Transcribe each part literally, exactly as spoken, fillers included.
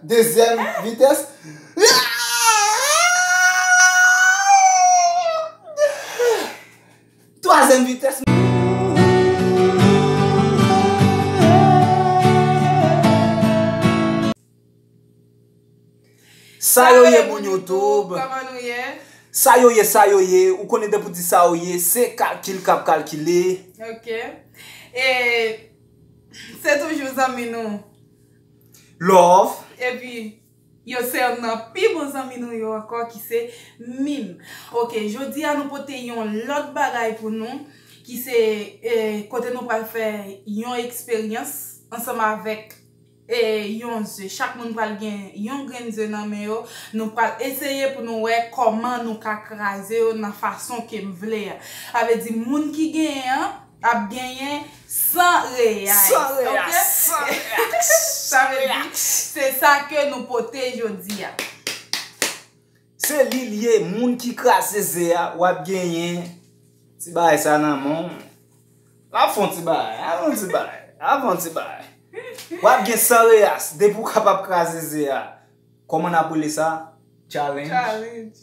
Dezyèm vitès. Twazyèm vitès. Sa yo ye, moun YouTube. Kòman nou ye? Sa yo ye, sa yo ye. Ou konnen depi w di sa yo ye, se kalkil k ap kalkile. Ok. E se toujou zanmi nou Love. Epi yo se youn nan pi bon zanmi nou yo ankò ki se Mim. Ok, jodi a nou pote yon lòt bagay pou nou ki se, eh, kote nou pral fè yon eksperyans ansanm avèk, eh, yon ze. Chak moun pral gen yon grenn ze nan men yo. Nou pral eseye pou nou wè kòman nou ka kraze yo nan fason ke m vle a. Sa vle di moun ki genyen an ap genyen san reyas. San reyas, ok? San reyas, sa vle di, se sa ke nou pote jodi a. Se li l ye, moun ki kraze ze a, w ap genyen ti bagay sa nan men w. L ap fè yon ti bagay, l ap fè yon ti bagay, l ap fè yon ti bagay. W ap gen san reyas, depi w kapab kraze ze a. Kòman n ap rele sa? Challenge. Challenge.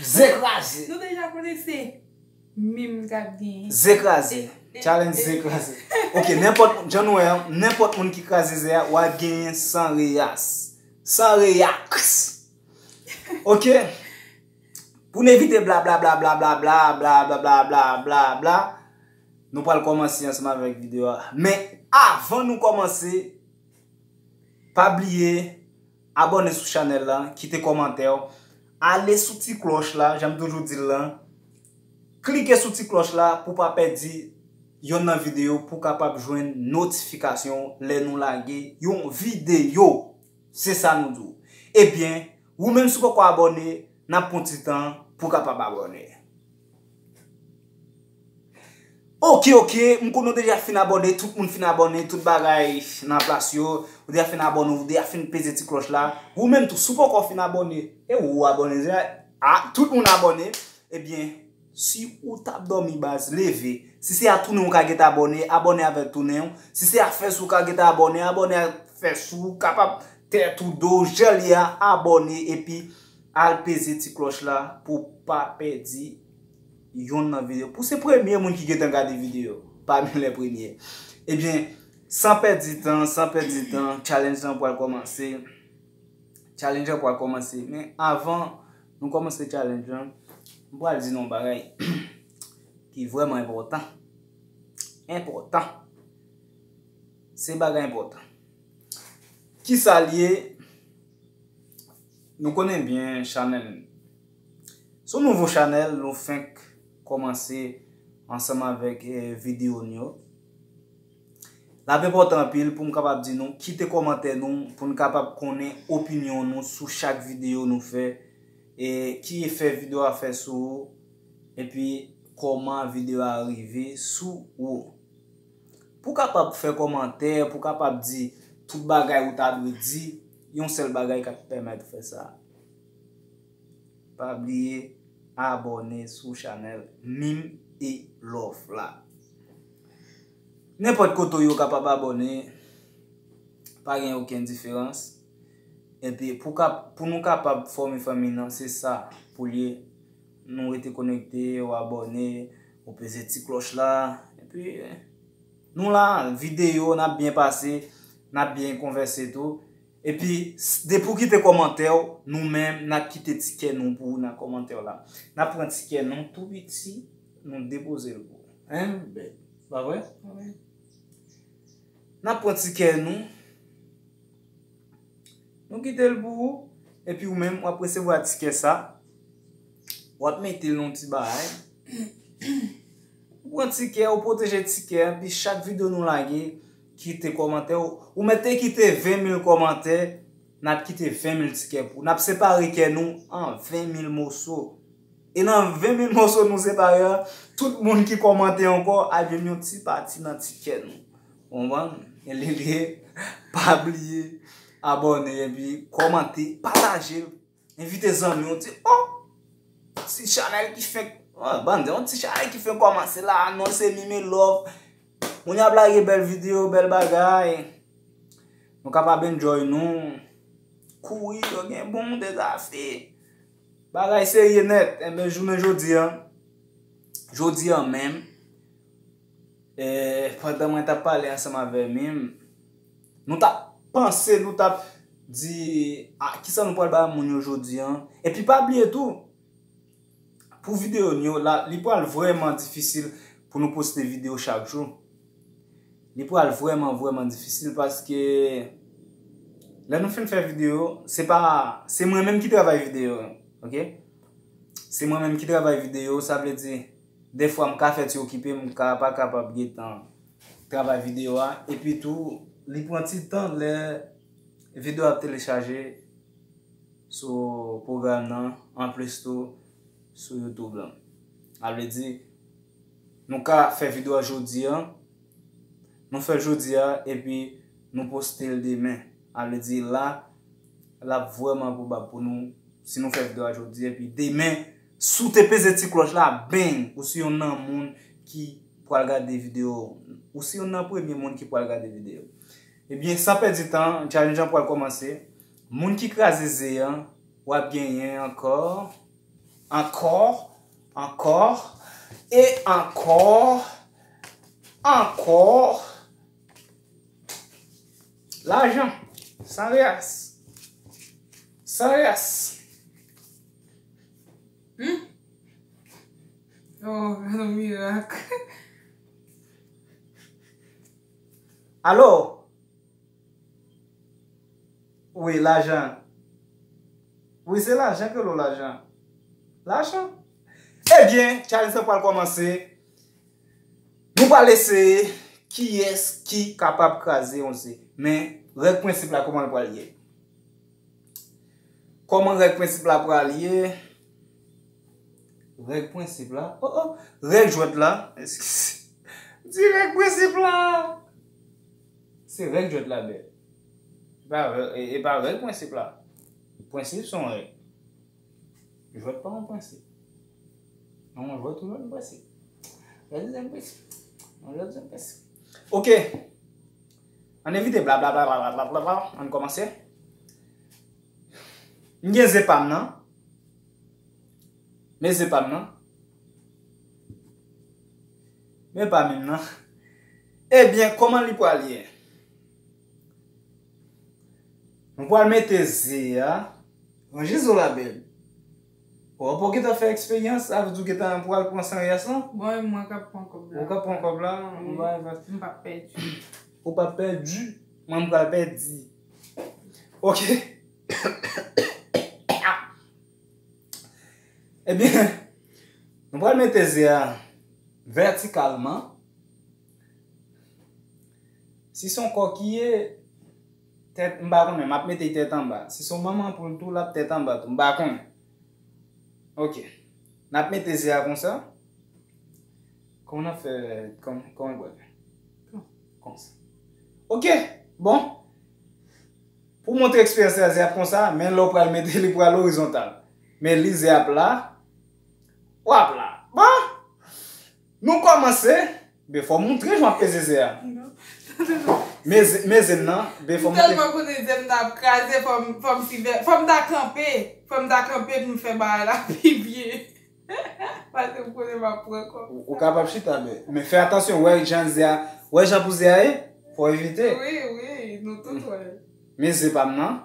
Ze kraze. Nou deja konnen se Mim k ap genyen. Ze kraze. E, e, challenge e, ze kraze. Ok, nenpòt, jan nou wè an, nenpòt moun ki kraze ze a, w a genyen san reyas. San reyaks. Ok? Pou n evite bla bla bla, nou pral kòmanse ansanm avèk videyo a. Men avan nou kòmanse, pa bliye abòne sou chanèl la, kite kòmantè w, ale sou ti klòch la, jan m toujou di l lan, klike sou ti klòch la pou w pa pèdi yonn nan videyo, pou w kapab jwenn notifikasyon lè nou lage yon videyo. Se sa nou di w. Ebyen, ou menm si w poko abòne, n ap pran ti tan pou w kapab abòne. Ok, ok, m konnen w deja fin abòne, tout moun fin abòne, tout bagay nan plas yo, ou deja fin abòne, ou deja fin peze ti klòch la. Ou menm tou, si w poko fin abòne, e ou abòne deja, a, tout moun abòne, ebyen, si ou t ap dòmi baz, leve. Si se a tounen w ka gentan abòne, abòne avèk tounen w. Si se a fès ou ka gentan abòne, abòne a fès ou, kapab tèt ou, do w, jan l ye a, abòne, epi al peze ti klòch la pou w pa pèdi yonn nan videyo. Pou se premye moun ki gentan gade videyo, pami lè premye. Ebyen, san pèdi tan, san pèdi tan, challenge lan pral kòmanse. Challenge lan pral kòmanse. Men avan nou kòmanse challenge lan, m pral di nou yon bagay ki vrèman enpòtan. Enpòtan. Se bagay enpòtan. Kisa l ye? Nou konnen byen chanèl. Se yon nouvo chanèl, nou fenk kòmanse ansanm avèk, eh, videyo n yo. L ap enpòtan anpil pou m kapab di nou, kite kòmantè nou, pou n kapab konnen opinyon nou sou chak videyo nou fè, e ki efè videyo a fè sou ou, epi kòman videyo a rive sou ou. Pou w kapab fè kòmantè, pou w kapab di tout bagay ou ta dwe di, yon sèl bagay k ap pèmèt ou fè sa. Pa bliye abòne sou chanèl Mim e Love la. Nenpòt kote w ye w kapab abòne, pa gen okenn diferans. Epi pou kap-, pou nou kapab fòme fanmi nan, se sa pou l ye. Nou rete konekte, w abòne, w peze ti klòch la. Epi nou la, videyo, n ap byen pase, n ap byen konvèse tou. Epi, s-, depi w kite kòmantè w, nou menm, n ap kite ti kè nou pou ou nan kòmantè w la. N ap pran ti kè nou tou piti, nou depoze l pou ou. Hein, bèl. Pa vre? Wi. N ap pran ti kè nou, nou kite l pou ou, epi ou menm, w ap resevwa ti kè sa. W ap mete l nan yon ti bagay. Ou pran ti kè, ou pwoteje ti kè, epi chak videyo nou lage, kite kòmantè, ou, ou mèt te kite ven mil kòmantè, n ap kite ven mil ti kè pou ou. N ap separe kè nou an ven mil moso. E nan ven mil moso nou separe an, tout moun ki kòmante ankò, al jwenn yon ti pati nan ti kè nou. Ou konprann? E li, li, pa bliye abòne, epi kòmante, pataje l. Envite zanmi w, di, oh, ti chanèl ki fenk, oh, bann, yon ti chanèl ki fenk kòmanse la, non, se Mim e Love. Moun yo ap lage bèl videyo, bèl bagay. Nou kapab enjoy nou. Kouri, yo gen bon de zafè. Bagay serye nèt. Enben, jounen jodi an, jodi an menm, e, pandan mwen t ap pale ansanm avè Mim, nou t ap panse, nou t ap di, a, kisa nou pral ba moun yo jodi an. Epi pa bliye tou, pou videyo nou yo, la, li pral vrèman difisil pou nou poste videyo chak jou. Li pral vrèman, vrèman difisil paske lè nou fin fè videyo, se pa, se mwen menm ki travay videyo, ok? Se mwen menm ki travay videyo, sa vle di, defwa m ka fè ti okipe, m ka pa kapab gentan travay videyo a. Epi tou, li pran ti tan lè videyo ap telechaje sou pwogram nan, anplis tou sou YouTube lan. Sa vle di, nou ka fè videyo a jodi a, nou fè l jodi a, epi nou poste l demen. Sa vle di, la, l ap vrèman pwobab pou nou, si nou fè videyo a jodi, epi demen, si w te peze ti klòch la, bang, ou se youn nan moun ki pral gade videyo, ou se youn nan premye moun ki pral gade videyo. Ebyen, san pèdi tan, challenge lan pral kòmanse. Moun ki kraze ze an, w ap genyen ankò, ankò, ankò, e ankò, ankò. Lajan. San rès. San rès. Hmm? Oh, gade yon mirak. Alo? Wi, lajan. Wi, se lajan ke lo lajan. Lajan. Ebyen, challenge lan pral kòmanse. Nou pral eseye kiyès ki kapab kraze yon ze. Men, règ prensip la, kòman l pral ye? Kòman règ prensip la pral ye? Règ prensip la. Oh, oh. Règ jwèt la. Di règ prensip la. Se règ jwèt la, bè. E pa, e, e pa règ prensip la. Prensip se yon règ. Jwèt pa yon prensip. Nan yon jwèt, ou jwenn prensip. Jwèt se yon prensip. Yon jwèt se yon prensip. Ok. Ann evite blablabla. Ann kòmanse. M gen ze pa m nan. Men ze pa m nan. Men pa m nan. Ebyen, kòman li pral ye? Nou pral mete ze a. Ranje zo la bèl. Ou pa gentan fè eksperyans, sa vle di w gentan pral pran san rès lan? Bon, e mwen k ap pran kòb la. Ou k ap pran kòb la? Wi. Ou pa, m p ap pèdi. Ou p ap pèdi? Mwen, m pral pèdi. Ok. Ebyen, nou pral mete ze a vètikalman. Si se yon kòkiye, tèt, m pa konnen, m ap mete tèt anba. Si se yon manman poul tou, l ap tèt anba tou, m pa konnen. Ok. N ap mete ze a konsa. Kòman n ap fè, kòm-, kòman n pral fè? Konsa. Ok, bon. Pou montre eksperyans la, ze ap konsa, men lè w pral mete li pral orizontal. Men li ze ap la, w ap la. Bon, nou kòmanse. Ben, fò m montre jan w ap peze ze a. Non. Men ze, men ze m nan, ben, fò m montre. M tèlman konnen ze m t ap kraze, fò m, fò m sivè-, fò m ta kanpe. Fò m ta kanpe pou m fè bagay la pi byen. Paske m konnen m ap pran kòb. Ou, ou kapab chita, men, men fè atansyon, wè jan ze a, wè jan pou ze a ye, fò evite. Wi, wi, nou tout wè. Men ze pa m nan.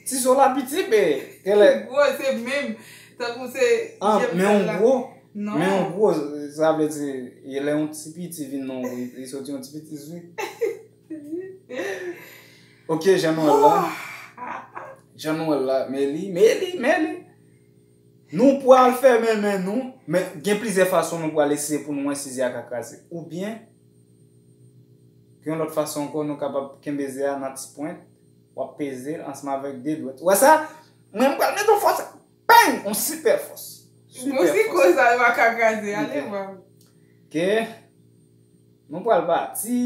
Ti zo la piti, men, genlè. Gwo, se menm. Tankou se. Ah, men yon gwo. Non. Men yon gwo, sa vle di, lè yon ti piti vin nan, li, li soti yon ti piti zwi. Ok, jan nou wè l la. Jan nou wè l la, men li, men li, men li. Nou pral fèmen men nou, men gen plizyè fason nou pral eseye pou nou wè si ze a ka kraze. Oubyen, gen yon lòt fason ankò, nou kapab kenbe ze a nan ti pwent, w ap peze l ansanm avèk de dwèt. Ou wè sa? Mwen, m pral mete yon fòs, peng! Yon sipè fòs. Sipè fòs. Mwen osi, koz la, yo pa ka kraze, ale, ok, mwen. Ok. Nou pral pati.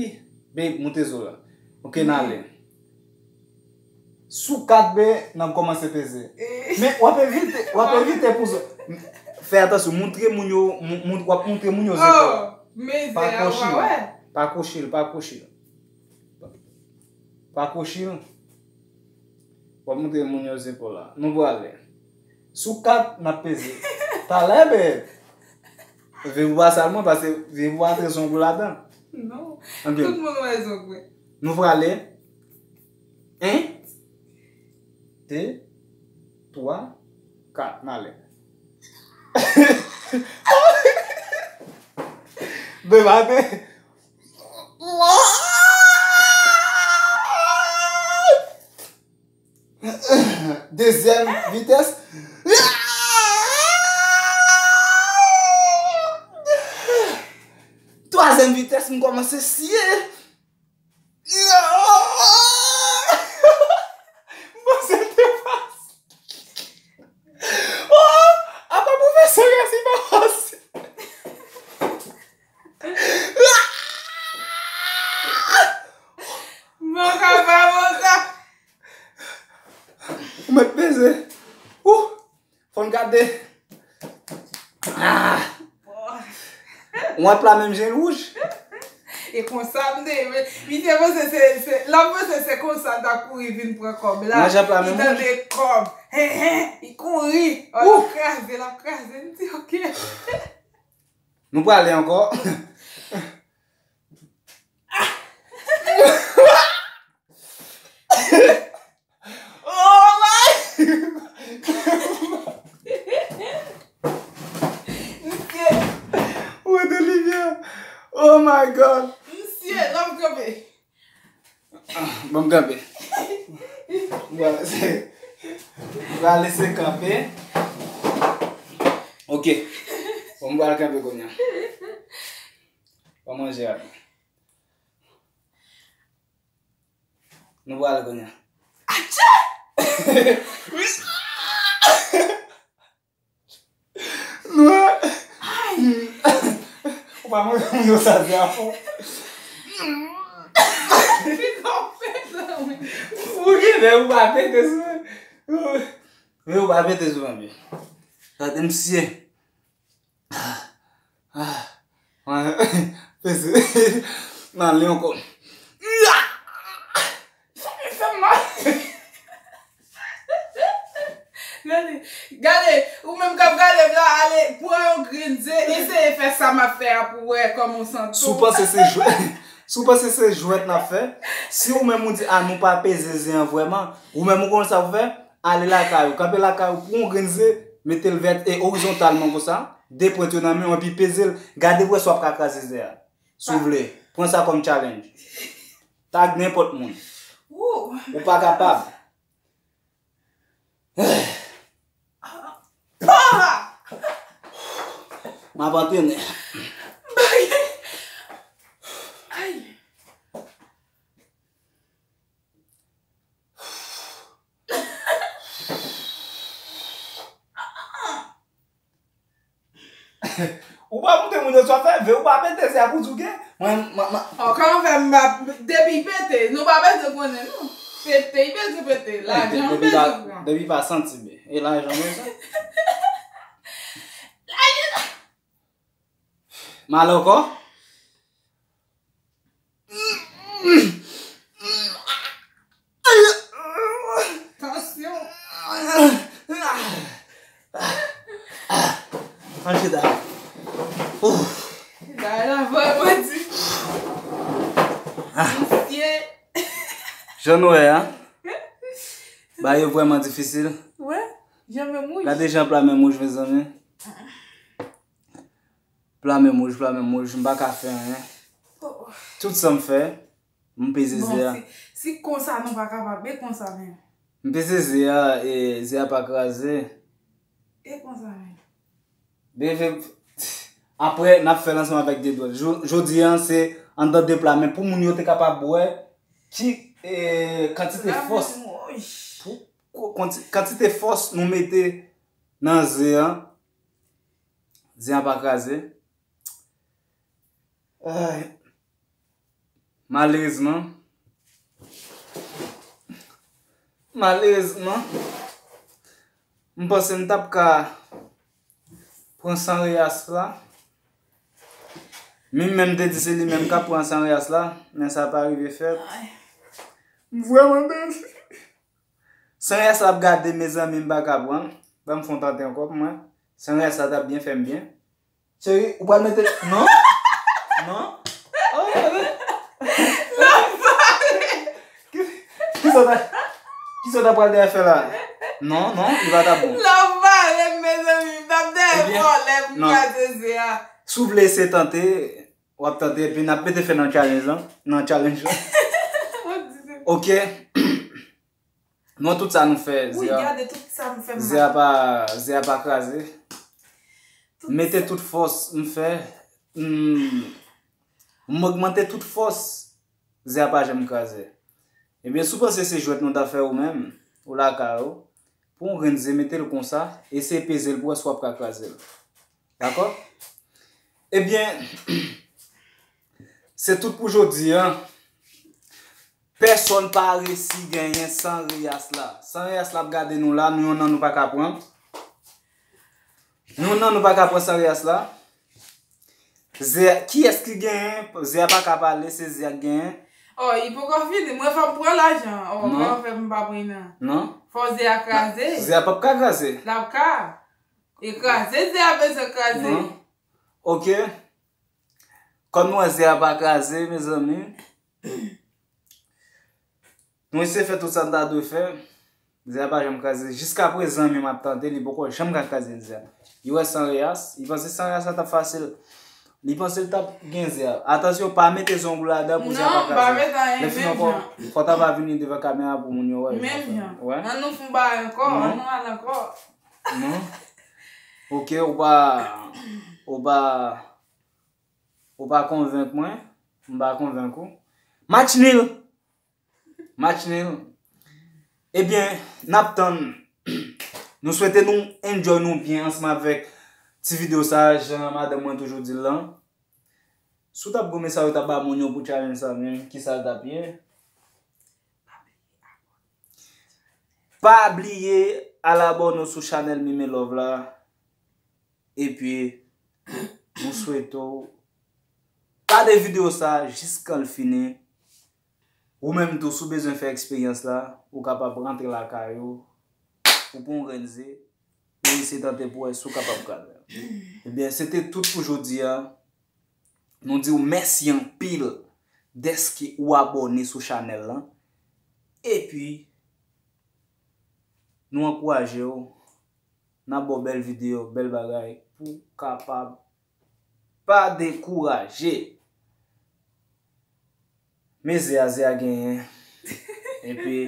Babe, moute zo la. Ok, n ale. Sou kat, ben, n ap kòmanse peze. Eh. Men w ap evite, w ap evite pou zo. Fè atansyon, montre moun yo, moun, moun, w ap montre moun yo ze pa w. Oh, men ze a, ou pa wè? Pa kwoche l, pa kwoche l, pa kwoche l. Pa, Pa kwochi l. W ap montre moun yo zepòl la. Nou prale. Sou kat, n ap peze. Talè, babe. Vye bwa sèlman, paske vye bwa antre zong ou ladan. Non. Ok. Tout moun wè zong mwen. Nou prale. En, de, twa, kat. N ale. Babe, ate. Dezyèm vitès. Twazyèm vitès, m kòmanse siye. M panse te pase. Oh! Apa pwofesè a si pa pase. Moka pa moka. Ou mèt peze. Ou! Fò n gade. Ah! Ou wè pla menm jan l wouj. E konsa m te ye. Misye panse se, se, l ap panse se konsa l t ap kouri vin pran kòb la. Mwen jan pla menm wouj. Li tande kòb. Hen, hen, li kouri. Oh, l ap kraze, l ap kraze. M di, ok. Nou prale ankò. Oh my! Misye. Ou rete Livia. Oh my God. Misye, l ap kanpe. Ban m kanpe. M va lese, m va lese kanpe. Ok. Bon, m pral kanpe kounye a. Ban manje a. Nou pral kounye a. Atchè! Nou. Ay! Ou pa mwen, mwen yo sa di a fò. Ou gen lè ou pa pete sou mwen. Men ou pa pete sou mwen, byen. Gade misye. Ah, ah, peze. Nan li ankò. Sa fè mal. Gade, gade, ou menm k ap gade m la, ale pran yon grenn ze, eseye fè sa m ap fè a pou w wè kòman w santi w. Si w panse se jwèt, si w panse se jwèt n ap fè, si ou menm ou di, a, nou pa peze ze an vrèman, ou menm ou konn sa pou fè, ale lakay ou, kanpe lakay ou, pran yon grenn ze, mete l vèt e orizontalman konsa, de pwent yo nan men w, epi peze l, gade pou w wè si w ap ka kraze ze a. Si w vle, pran sa kòm challenge. Tag nenpòt moun. Ou pa kapab. M ap antrene. Ay. Ou pa montre moun yo sa w fè, ve ou pa pete, se a pou di w gen. Mwen, mwen, mwen. Ò, kòman fè m pa, depi pete, nou pa bezwen konnen, non. Pete, li bezwen pete, lajan, li bezwen pran. Depi pa santi byen. E lajan bezwen. Lajan. M ale ankò. Tansyon. Anchita. Ouf. Bagay la vrèman di. Misye. Jan nou wè a. Bagay yo vrèman difisil. Wè, jan menm wouj. Gade jan pla menm wouj, mezanmi. Pla menm wouj, pla menm wouj, m pa ka fè anyen. Oh. Tout sa m fè, m peze ze a. Bon, si, si konsa nou pa kapab, e konsa menm. M peze ze a, e ze a pa kraze. E konsa menm. Bebe, apre, n ap fè l ansanm avèk de dwèt. Jo-, jodi a, se anndan de pla, men pou moun yo te kapab wè ki, e, kantite fòs, pou, kantite fòs nou mete nan ze a. Zen an pa kraze. Ay. Malerezman. Malerezman. M panse m t ap ka pran san reyas la. Mim menm te di se li menm k ap pran san reyas la, men sa pa rive fèt. Ay. M vrèman bèl. San rès la ap gade, mezanmi, m pa ka pran. Ban m fè yon tante ankò pou mwen. San rès la t ap byen fè m byen. Cheri, ou pral mete. Non? Non? Oh, oh, oh. Kisa w ta, kisa w ta pral dèyè fè la? Non, non, li pa ta bon. Lòm bare m, mezanmi. M t ap dèyè vòlè pou m kraze ze a. Si w vle eseye tante, w ap tante, epi n ap mete fè nan challenge lan. Nan challenge lan. Ok. Non, tout sa nou fè, Wi, ze a, gade tout sa m fè m ze a pa, ze a pa kraze. Mete tout fòs m fè. M, m ogmante tout fòs. Ze a pa janm kraze. Ebyen, si w panse se jwèt nou t ap fè ou menm, ou lakay ou, pou yon grenn ze, mete l konsa, eseye peze l pou wè si w ap ka kraze l. Dakò? Ebyen, se tout pou jodi a. Pèsonn pa resi genyen san reyas la. San reyas la ap gade nou la, nou yon nan nou pa ka pran. Nou yon nan nou pa ka pran san reyas la. Ze, kiyès ki genyen? Ze a pa ka pale, se ze a k genyen. Oh, li poko fini. Mwen fò m pran lajan. Oh, mwen fè m pa pran nan. Non. Fò ze a kraze. Ze a p ap ka kraze. L ap ka. E kraze, ze a bezwen kraze. Non. Ok. Kòm nou wè ze a pa kraze, mezanmi. Nou eseye fè tout sa n ta dwe fè. Ze a pa janm kraze. Jiskaprezan, men m ap tante, li poko janm ka kraze ze a. Li wè san reyas, li panse san reyas la t ap fasil. Li panse l t ap gen ze a. Atansyon, pa mete zong ou ladan pou ze a pa kraze. Non, m pa mete anyen, menm jan. Fò w ta pa vini devan kamera pou moun yo wè. Menm jan. Wè. An nou fè yon bagay ankò, an nou al ankò. Non. Ok, ou pa, ou pa, ou pa konvenk mwen, m pa konvenk ou. Match nil! Match nil. Ebyen, n ap tann. Nou swete nou enjoy nou byen ansanm avèk ti videyo sa, jan madanm mwen toujou di l lan. Si w t ap goumen sa yo t ap ba moun yo pou challenge sa menm, kisa l t ap ye? Pa bliye al abòne w sou chanèl Mime Love la. Epi, nou swete w gade videyo sa jiskan l fini. Ou menm tou, si w bezwen fè eksperyans la, ou kapab rantre lakay ou, ou pran yon grenn ze, ou eseye tante pou wè si w kapab kraze l. Ebyen, se te tout pou jodi a. Nou di w mèsi anpil dèske ou abòne sou chanèl lan. Epi, nou ankouraje w, n ap ba w bèl videyo, bèl bagay, pou w kapab pa dekouraje. Men ze a, ze a genyen. Epi,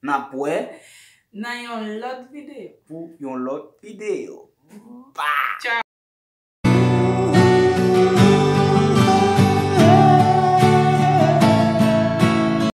n ap wè nan yon lòt videyo. Pou yon lòt videyo. Bye!